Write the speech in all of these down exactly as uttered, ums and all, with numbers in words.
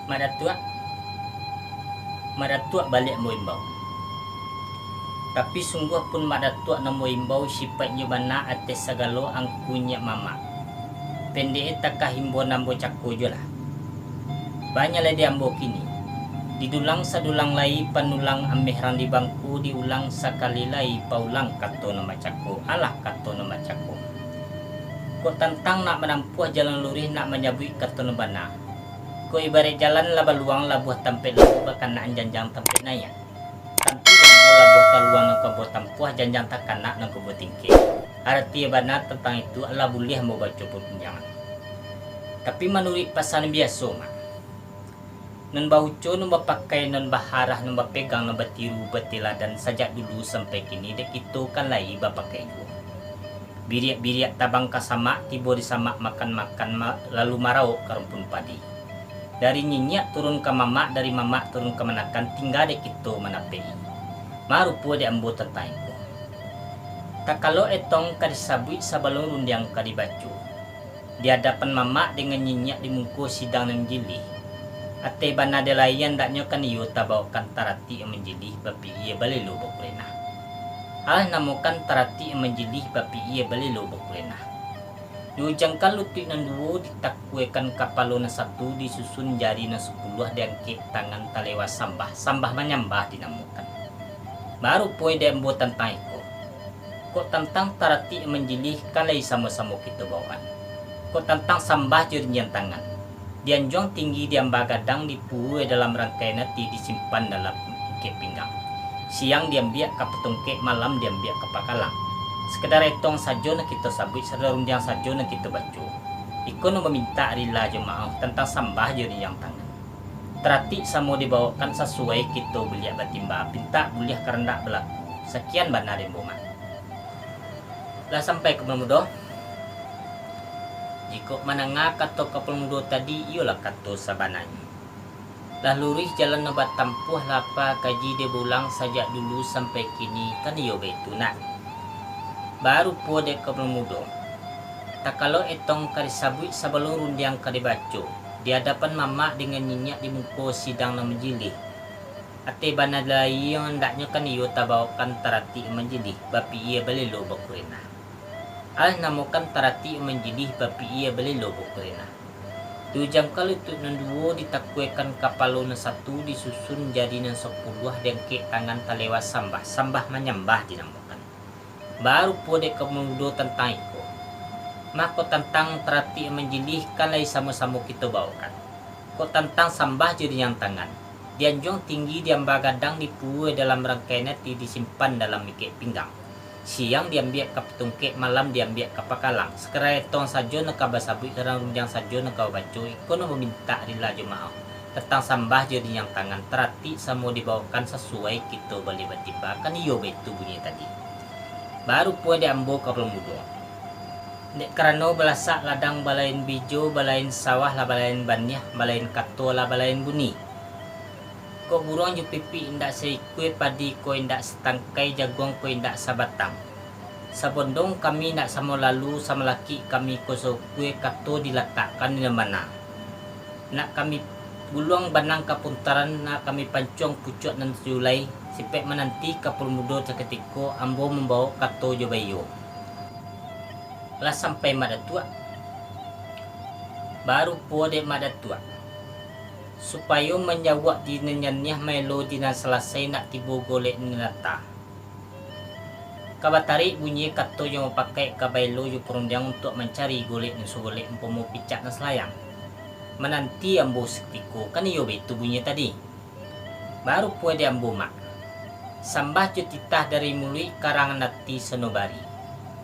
Mak Datuak, Mak Datuak baliak ambo imbau. Tapi sungguah pun Mak Datuak nan ambo imbau, sipaiknyo bana ateh sagalo angku nyiak mamak. Pendek e takah imbau nan ambo cako juo lah. Banyak lai di ambo kini. Didulang sadulang lai, panulang ameh rang di bangku, diulang sakali lai, paulang kato nan bacako, alah kato nan bacako. Kok tantang nak manampuah jalan luruih, nak manyabuik kato nan bana. Kok ibaraik jalan lah baluang, labuah tampek lalu, bakanaan janjang tampek naiak. Tantu ambo labuah kaluang nan ka ambo tampuah, janjang takanak nan ka ambo tingkek. Arati bana tantang itu, alah buliah ambo baco pabincangan. Tapi manuruik pasan biaso, Mak. Nan bauco, nan bapakai, nan baharah, nan bapegang, nan batiru, bateladan sajak dulu sampai kini, dek kito kan lai bapakai juo. Biriak-biriak tabang ka samak, tibo di samak makan-makan, ma-, lalu marawok ka rumpun padi. Dari nyinyiak turun ka mamak, dari mamak turun ka manakan, tingga dek kito manapek-i. Marupo dek ambo tantang iko. Takalo etong ka disabuik, sabalun rundiang ka dibaco. Di adapan mamak dengan nyinyiak, di muko sidang nan jilih. Ateh bana di lai, andaknyo kan iyo tabaokan, taratik manjilih, bapikia balelo bakurenah. Alah namokan taratik manjilih, bapikia balelo bakurenah. Diujangkan lutuik nan duo, ditakuekan kapalo nan satu, disusun jari nan sapuluah, diangkek tangan talewa sambah, sambah manyambah dinamokan. Baru poi dek ambo tantang iko. Kok tantang taratik manjilih, kan lai samo-samo kito baokan. Kok tantang sambah jo rinjiang tangan, dianjuang tinggi, diamba gadang, dipurue dalam rangkaian ati, disimpan dalam ingkek pinggang. Siang diambiak ka patungkek, malam diambiak ka pakalang. Sakadar etong sajo nan kito sabuik, sakadar rundiang sajo nan kito baco. Iko nan mamintak rila jo maoh, tantang sambah jo rinjiang tangan. Taratik samo dibaokan, sasuai kito buliah batimba, pintak buliah karandak balaku. Sakian bana dek ambo, Mak. Lah sampai ka Kapalo Mudo? Jikok mandanga kato Kapalo Mudo tadi, iyolah kato sabananyo. Lah luruih jalan nan batampuah, lah apa kaji diulang sajak dulu sampai kini, kan iyo baitu, Nak. Baru puo dek Kapalo Mudo. Takalo etong ka disabuik, sabalun rundiang ka dibaco, di adapan mamak dengan nyinyiak, di muko sidang nan manjilih. Ateh bana di lai, andaknyo kan iyo tabaokan, taratik manjilih, bapikia balelo bakurenah. Alah namokan taratik manjilih, bapikia balelo bakurenah. Diujangkan lutuik nan duo, ditakuekan kapalo nan satu, disusun jari nan sapuluah, diangkek tangan talewa sambah, sambah manyambah dinamokan. Baru puo dek Kapalo Mudo tantang iko. Mako tantang taratik manjilih, kan lai samo-samo kito baokan. Kok tantang sambah jo rinjiang tangan, dianjuang tinggi, diamba gadang, dipurue dalam rangkaian ati, disimpan dalam ingkek pinggang. Siang diambiak ka patungkek, malam diambiak ka pakalang. Sakadar etong sajo nan ka basabuik, sakadar rundiang sajo nan ka babaco, iko nan mamintak rila jo maoh. Tantang sambah jo rinjiang tangan, taratik samo dibaokan, sasuai kito buliah batimba, kan iyo baitu bunyinyo tadi. Baru puo dek ambo Kapalo Mudo. Dek karano balasak ladang balain bijo, balain sawah lah balain baniah, balain kato lah balain buni. Kok buruang jo pipik indak saikua, padi ko indak satangkai, jaguang ko indak sabatang. Sabondong kami indak samo lalu, samalakik kami ko saukua, kato dilatakkan di nan bana. Nak kami guluang banang ka puntaran, nak kami pancuang pucuak nan sajulai, sipek mananti Kapalo Mudo sakutiko, ambo mambawok kato jo baiyo. Lah sampai Mak Datuak? Baru puo dek Mak Datuak. Supayo manjawab di nan janiah, maelo di nan salasai, nak tibo golek nan nyata. Ka batarik bunyi kato jo mupakaik, ka baelo jo parundiang untuak mancari golek nan sagolek, umpamo picak nan salayang. Mananti ambo sakutiko, kan iyo baitu bunyinyo tadi. Baru puo dek ambo, Mak. Sambah jo titah dari muluik, karangan ati sanobari.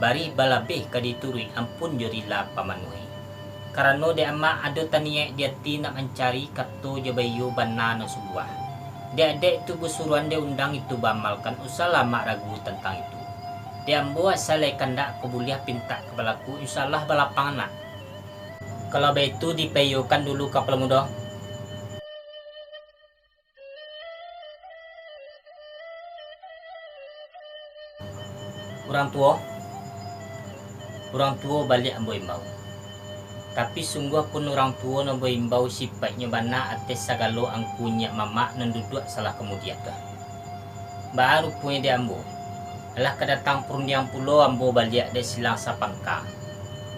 Barih balabeh ka dituruik, ampun jo rila pamanuahi. Karano dek amak ado taniaik di ati, nak mancari kato jo baiyo bana nan subuah. Dek-dek itu basuruan, dek undang itu baamalkan, usahlah amak ragu tantang itu. Dek ambo asa lai kandak, kok buliah pintak ka balaku, insya Allah balapang, Nak. Kalau baitu, dipaiyokan dulu Kapalo Mudo. Urang tuo, urang tuo baliak ambo imbau. Tapi sungguah pun urang tuo nan baimbau sipaiknyo bana ateh sagalo angku nyiak mamak nan duduak salah kamudian tu. Baa ruponyo dek ambo, alah ka datang parundiang pulo ambo baliak dek silang sapangka.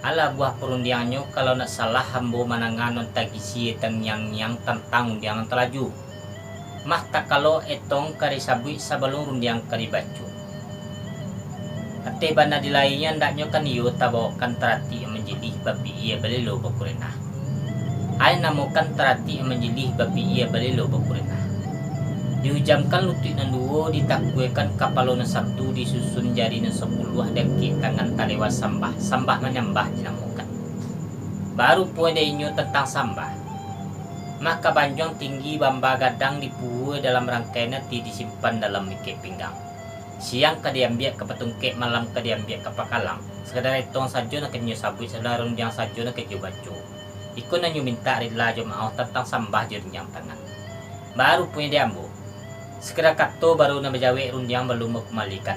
Alah buah parundiangnyo, kalau nak salah ambo mandanga nan tagisi tangiang-ngiang tantang undiang nan talaju. Mah takalo etong ka disabuik sabalun rundiang ka dibaco. Ateh bana di lainyo, andaknyo kan iyo tabaokan taratik manjilih bapikia balelo bakurenah. Ai namokan taratik manjilih bapikia balelo bakurenah. Diujamkan lutuik nan duo, ditakuekan kapalo nan satu, disusun jari nan sapuluah, dakek tangan talewa sambah, sambah manyambah dinamokan. Baa ruponyo dek inyo tantang sambah. Mah ka banjuang tinggi bamba gadang, dipuwua dalam rangkaian ati, disimpan dalam mikek pinggang. Siang ka diambiak ka patungkek, malam ka diambiak ka pakalang. Sakadar etong sajo nan ka inyo sabuik, sakadar rundiang sajo nan ka inyo baco. Iko nan nyo mintak rila jo maoh tantang sambah jo rinjang tangan. Baa ruponyo dek ambo, sakadar kato baru nan bajawek, rundiang balun bakumalikan.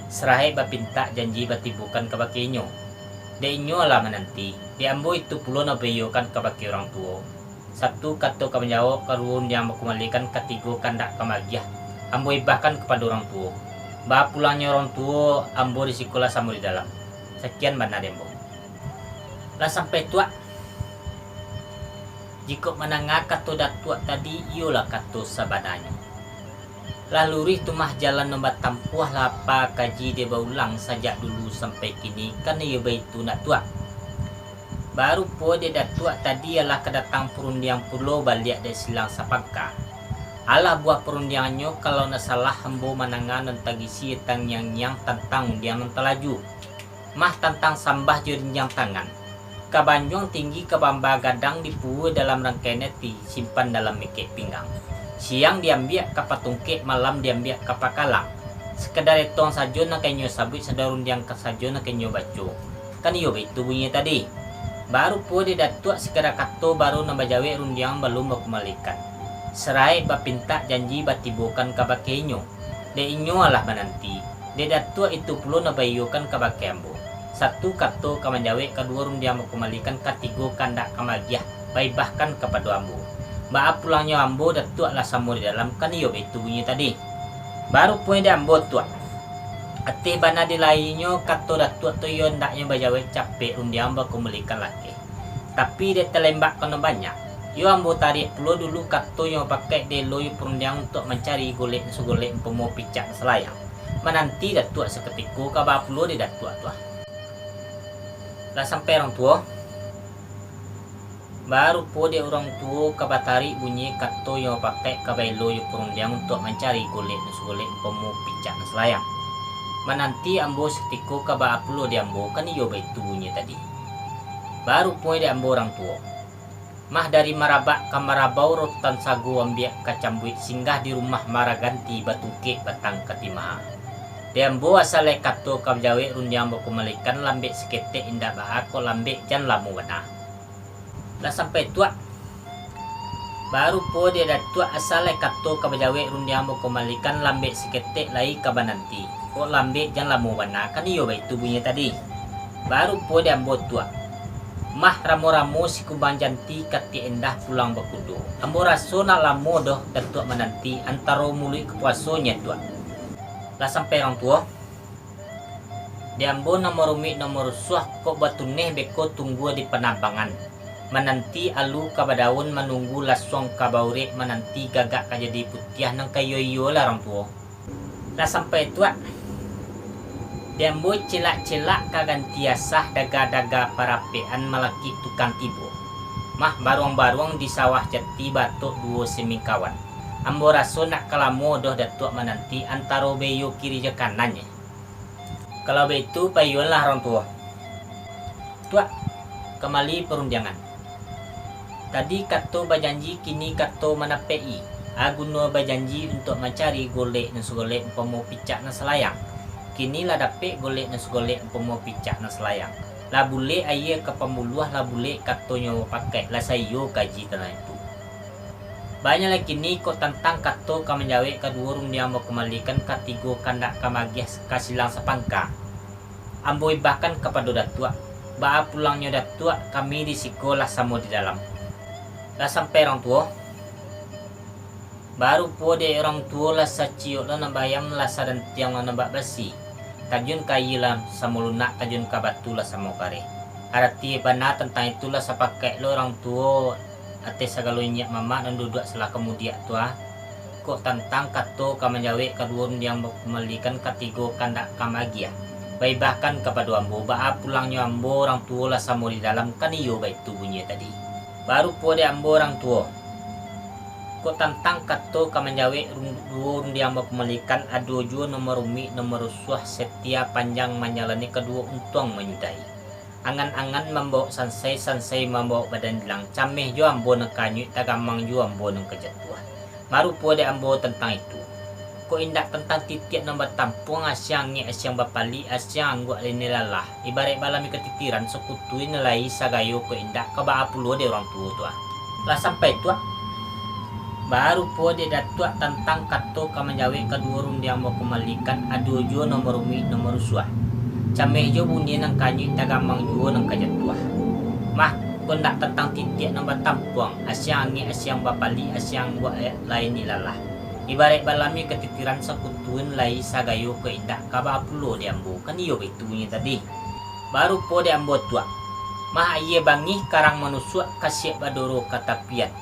Saraek bapintak, janji batibokan kabake inyo. Dek inyo alah mananti, dek ambo itu pulo nan baiyokan kabake urang tuo. Satu kato ka manjawek, kaduo rundiang bakumalikan, katigo kandak ka magiah, ambo ibahkan kapado urang tuo. Baa pulangnyo urang tuo, ambo di siko lah samo di dalam. Sakian bana dek ambo. Lah sampai tuak. Jikok mandanga kato datuak tadi, iyolah kato sabananyo. Lah luruih tu mah jalan nan batampuah, lah apa kaji dek baulang sajak dulu sampai kini, kan iyo baitu nak tuak. Baa rupo dek datuak tadi, alah ka datang parundiang pulo baliak dek silang sapangka. Alah buah parundiangnyo, kalau nak salah ambo mandanga nan tagisi tangiang-ngiang tantang undiang nan talaju. Mah tantang sambah jo rinjang tangan. Ka banjuang tinggi ka bamba gadang, dipuwua dalam rangkaian ati, simpan dalam mikek pinggang. Siang diambiak ka patungkek, malam diambiak ka pakalang. Sakadar etong sajo nan ka inyo sabuik, sakadar rundiang ka sajo nan ka inyo baco. Kan iyo baitu bunyinyo tadi. Baa rupo dek datuak, sakadar kato baru nan bajawek, rundiang balun bakumalikan. Saraek bapintak, janji batibokan kabake inyo. Dek inyo alah mananti, dek datuak itu pulo nan baiyokan kabake ambo. Satu kato ka manjawek, kaduo rundiang bakumalikan, katigo kandak ka magiah, baibahkan kapado ambo. Baa pulangnyo ambo datuak lah samo di dalam, kan iyo baitu bunyinyo tadi. Baa ruponyo dek ambo tuak. Ateh bana di lainyo kato datuak tu, iyo andaknyo bajawek capek, rundiang bakumalikan lakeh. Tapi dek talembak ka nan banyak, iyo ambo tarik pulo dulu kato nan bapakek, dek lo iyo parundiang untuak mancari golek nan sagolek, umpamo picak nan salayang. Mananti datuak sakutiko, ka baa pulo dek datuak tu ah. Lah sampai urang tuo. Baa rupo dek urang tuo ka batarik bunyi kato nan bapakek, ka baelo iyo parundiang untuak mancari golek nan sagolek, umpamo picak nan salayang. Mananti ambo sakutiko, ka baa pulo dek ambo, kan iyo baitu bunyinyo tadi. Baa ruponyo dek ambo urang tuo. Mah dari marabak ka marabau, rotan sago ambiak ka cambuik, singgah di rumah maraganti, batungkek batang ka timaha. Dek ambo asa lai kato ka bajawek, rundiang bakumalikan, lambek saketek indak baa, kok lambek jan lamo bana. Lah sampai tuak. Baa rupo dek datuak, asa lai kato ka bajawek, rundiang bakumalikan, lambek saketek lai ka bananti. Kok lambek jan lamo bana, kan iyo baitu bunyinyo tadi. Baa rupo dek ambo tuak. Mah ramo-ramo si kumbang janti, katiak indah pulang bakudo. Ambo raso nak lamo doh datuak mananti, antaro muluik ka puaso nyo tuak. Lah sampai urang tuo. Dek ambo nan marumiak nan marusuah, kok batuneh beko tunggua di panambangan. Mananti alu ka badaun, manunggu lasuang ka baurek, mananti gagak ka jadi putiah, nan ka iyo-iyo lah urang tuo. Lah sampai tuak. Dek ambo cilak-cilak ka ganti asah, daga-daga parapekan malakik tukang tibo. Mah baruang-baruang di sawah jati, batok duo simingkawan. Ambo raso nak ka lamo doh datuak mananti, antaro baiyo kiri jo kanannyo. Kalau baitu, paiyolah urang tuo. Tuak, kambali parundiangan. Tadi kato bajanji, kini kato manapek-i. A guno bajanji untuak mancari golek nan sagolek, umpamo picak nan salayang. Kini lah dapek golek nan sagolek, umpamo picak nan salayang. Lah bulek aia ka pambuluah, lah bulek kato nan bapakek, lah saiyo kaji tanah itu. Banyak lai kini kok tantang kato ka manjawek, kaduo rundiang bakumalikan, katigo kandak ka magiah ka silang sapangka. Ambo ibahkan kapado datuak. Baa pulangnyo Datuak, kami di siko lah samo di dalam. Lah sampai urang tuo? Barupo dek urang tuo lah saciok lo nan bayam, lah sadantiang lo nan bak basi. Tajun ka aia lah samo lunak, tajun ka batu lah samo kareh. Arati bana tantang itu lah sapakaik lo urang tuo ateh sagalo inyiak mamak nan duduak salah kamudiak tu, ah. Kok tantang kato ka manjawek, kaduo rundiang bakumalikan, katigo kandak ka maagiah. Baibahkan kapado ambo, baa pulangnyo ambo urang tuo lah samo di dalam, kan iyo baitu bunyinyo tadi. Barupo dek ambo urang tuo. Kok tantang kato ka manjawek run-, duo rundiang bakumalikan, ado juo nan marumik, nan marusuah, setia panjang manjalani, kaduo untuang manyudahi. Angan-angan mambawok sansai, sansai mambawok badandilang, cameh jo ambo nan kanyuik, tagamang jo ambo nan ka jatuah. Barupo dek ambo tantang itu. Kok indak tantang titiak nan batampuang, asiang angek, asiang bapalik, asiang angguak lai nilalah. Ibaraik balami katitiran, sakutu nan lai sagayo, kok indak ka baa pulo dek urang tuo tu, ah. Lah sampai tu, ah. Barupo dek Datuak tantang kato ka manjawek, kaduo rundiang bakumalikan, ado juo nan marumik, nan marusuah. Cameh jo bunyi nan kanyuik, tagamang juo nan ka jatuah. Mah, kok indak tantang titiak nan batampuang, asiang angek, asiang bapalik, asiang angguak lai nilalah. Ibaraik balami katitiran, sakutu nan lai sagayo, kok indak ka baa pulo dek ambo, kan iyo baitu bunyinyo tadi. Barupo dek ambo Tuak. Mah aia bangih, karang manusuak, kasiak badoro ka tapian.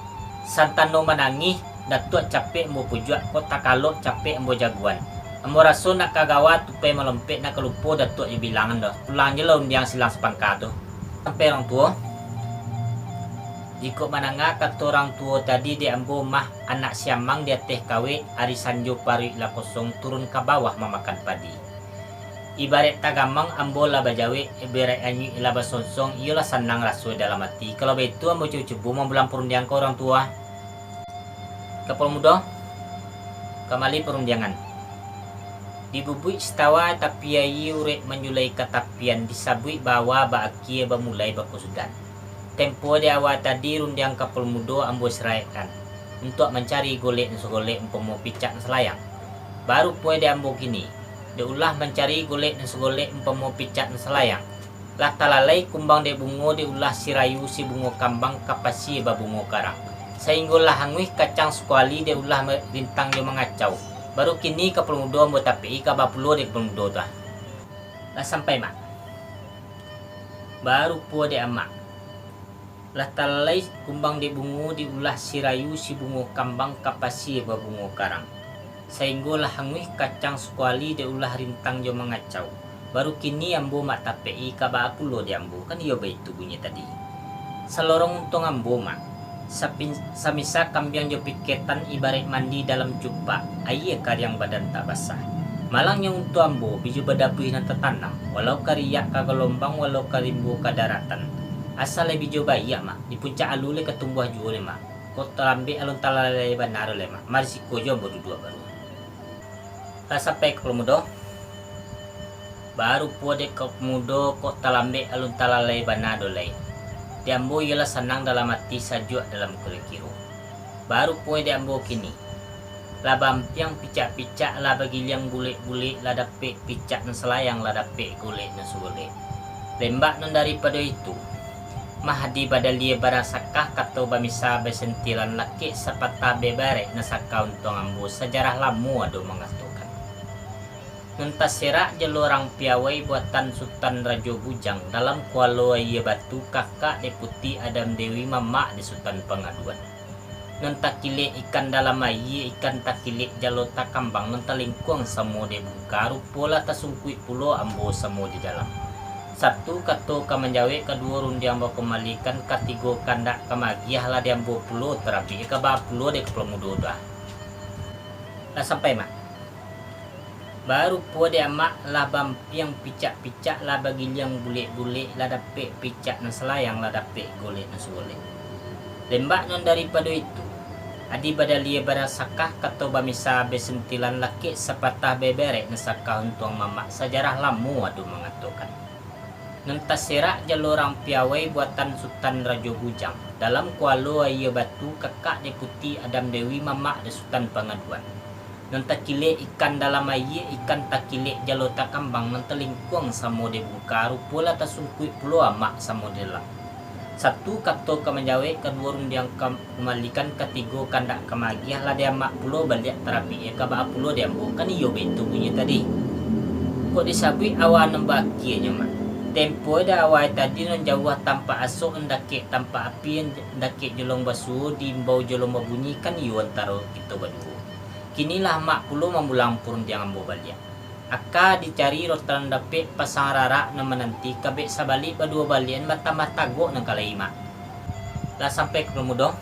Santano manangih, Datuak capek ambo pujuak, kok takalok capek ambo jagoan. Ambo raso nak ka gawa tupai malompek, nak ka lupo Datuak jo bilangan doh. Pulang jo lah rundiang silang sapangka tu. Sampai urang tuo. Jikok mandanga kato urang tuo tadi dek ambo, mah anak siamang di ateh kawek, ari sanjo paruik lah kosong, turun ka bawah mamakan padi. Ibaraik tagamang ambo lah bajawek, ibaraik anyuik lah basonsong, iyo lah sanang raso dalam ati. Kalau baitu ambo cubo-cubo mambulang parundiang ka urang tuo. Kapalo mudo, kamali parundiangan. Di bubuik sitawa tapi aia urek manjulai ka tapian, disabuik baawa baakia bamulai bakusudan. Tempo di awa tadi rundiang kapalo mudo ambo saraikkan, untuak mancari golek nan sagolek umpamo picak nan salayang. Barupo dek ambo kini, dek ulah mancari golek nan sagolek umpamo picak nan salayang. Lah talalai kumbang dek bungo, dek ulah si rayu si bungo kambang, ka pasie babungo karang. Sainggo lah anguih kacang sakuali, dek ulah ma-, rintang jo mangacau. Baru kini kapalo mudo ambo tapek-i, ka baa pulo dek kapalo mudo tu, ah. Lah sampai, Mak. Barupo dek Amak. Lah talalai kumbang dek bungo, dek ulah si rayu si bungo kambang, ka pasie babungo karang. Sainggo lah anguih kacang sakuali, dek ulah rintang jo mangacau. Baru kini ambo Mak tapek-i, ka baa pulo dek ambo, kan iyo baitu bunyinyo tadi. Salorong untuang ambo, Mak. Sapin-, samisa kambiang jo piketan, ibaraik mandi dalam cupak, aia kariang badan tak basah. Malangnyo untuang ambo, bijo badabuih nan tatanam, walau ka riak ka galombang, walau ka rimbo ka daratan. Asa lai bijo baiak, Mak, di puncak alu lai ka tumbuah juo lai, Mak. Kok talambek alun talalai bana doh lai, Mak. Marisiko juo ambo duduak baru. Lah sampai kapalo mudo? Barupo dek kapalo mudo, kok talambek alun talalai bana doh lai. Di ambo iyolah sanang dalam ati, sajuak dalam kiro-kiro. Barupo dek ambo kini. Lah baampiang picak-picak, lah bagiliang bulek-bulek, lah dapek picak nan salayang, lah dapek golek nan sagolek. Lembak nan daripado itu, mah adi badalia barasakah, kato bamisa basentilan, lakek sapatah babarek nan saka untuang ambo, sajarah lamo ado mangatokan. Nan taserak jalo urang piawai buatan Sutan Rajo Bujang, dalam kualo aia batu, kakak dek Puti Adam Dewi, mamak dek Sutan Pangaduan. Nan takilek ikan dalam aia, ikan takilek jalo takambang, nan talingkuang samo dek bungka, rupo lah tasungkuik pulo ambo samo di dalam. Satu kato ka manjawek, kaduo rundiang bakumalikan, katigo kandak ka maagiah, lah di ambo pulo tarabik, ka baa pulo dek kapalo mudo tu, ah. Lah sampai, Mak. Barupo dek Amak, lah baampiang picak-picak, lah bagiliang bulek-bulek, lah dapek picak nan salayang, lah dapek golek nan sagolek. Lembak nan daripado itu, adi badalia barasakah, kato bamisa basentilan, lakek sapatah babarek nan saka untuang mamak, sajarah lamo ado mangatokan. Nan taserak jalo urang piawai buatan Sutan Rajo Bujang, dalam kualo aia batu, kakak dek Puti Adam Dewi, mamak dek Sutan Pangaduan. Nan takilek ikan dalam ayie, ikan takilek jalo takambang, nan talingkuang samo di bungka, rupo lah tasungkuik pulo amak samo di dalam. Satu kato ka manjawek, kaduo rundiang ka kumalikan, katigo kandak ka maagiah, lah di amak pulo baliak tarabik, ka baa pulo di ambo, kan iyo baitu bunyi tadi. Kok disabuik awa nan baakianyo, Mak? Tempo di awai tadi nan jauah tampak asok, nan dakek tampak api, nan dakek jolong basuo, diimbau jolong babunyi, kan iyo antaro kito baduo. Kini lah Mak pulo mambulang parundiang ambo baliak. Aka dicari rotan dapek, pasang rarak nan mananti, kabek sabalik baduo baliak, batambah tagok nan kalai, Mak. Lah sampai ka Palo Mudo?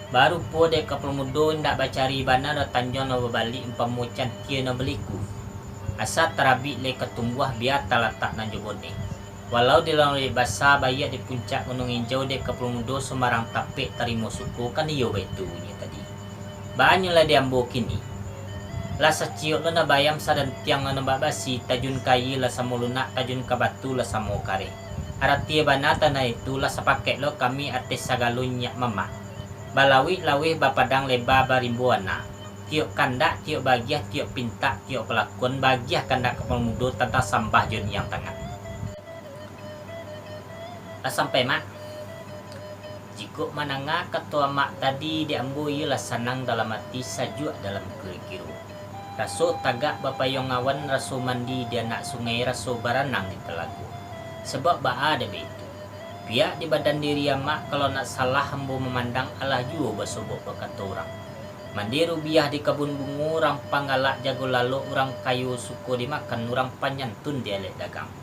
Barupo dek ka Palo Mudo indak bacari bana, tanjuang nan babalik umpamo cantia nan baliku. Asa tarabik lai ka tumbuah, bia talatak nan jo boneh. Walau di lauik basa, baiak di puncak gunuang injau, dek ka Palo Mudo sumbarang tapek tarimo suko, kan iyo baitu bunyi tadi. Baanyo lah di ambo kini. Lah saciok lo nan baayam, sadantiang lo nan babasi, tajun ka ayie lah samo lunak, tajun ka batu lah samo kareh. Aratie bana tanah itu, lah sapakaik lo kami ateh sagalo nyiak mamak. Balauik laweh, bapadang leba, barimbo ana. Tiok kandak, tiok baagiah, tiok pintak, tiok palakuan, baagiah kandak ka Palo Mudo tantang sambah jo niang tangan. Lah sampai, Mak? Jikok mandanga kato amak tadi dek ambo, iyolah sanang dalam ati, sajuak dalam kiro-kiro. Raso tagak bapayuang awan, raso mandi di anak sungai, raso baranang di talago. Sabab baa dek baitu? Pihak di badan diri amak, kalau nak salah ambo mamandang, alah juo basobok bakato urang. Mandi rubiah di kabun bungo, urang panggalak jago lalok, urang kayo suko dimakan, urang panyantun dialek dagang.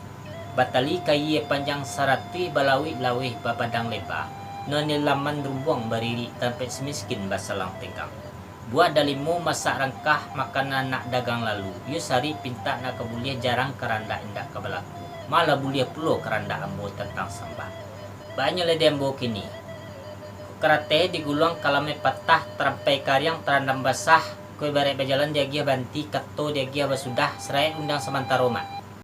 Batali kayie panjang saratuih, balauik laweh bapadang leba, nan di laman rumbuang baririk, tampek si miskin basalang tenggang. Buah dalimo masak rangkah, makanan nak dagang lalu, iyo sari pintak nak ka buliah, jarang karandak indak ka balaku, malah buliah pulo karandak ambo tantang sambah. Baanyo lah di ambo kini. Karateh diguluang, kalamai patah, tarampai kariang, tarandam basah, kok ibarat bajalan diagiah banti, kato diagiah basudah, saraik undiang samantaro, Mak.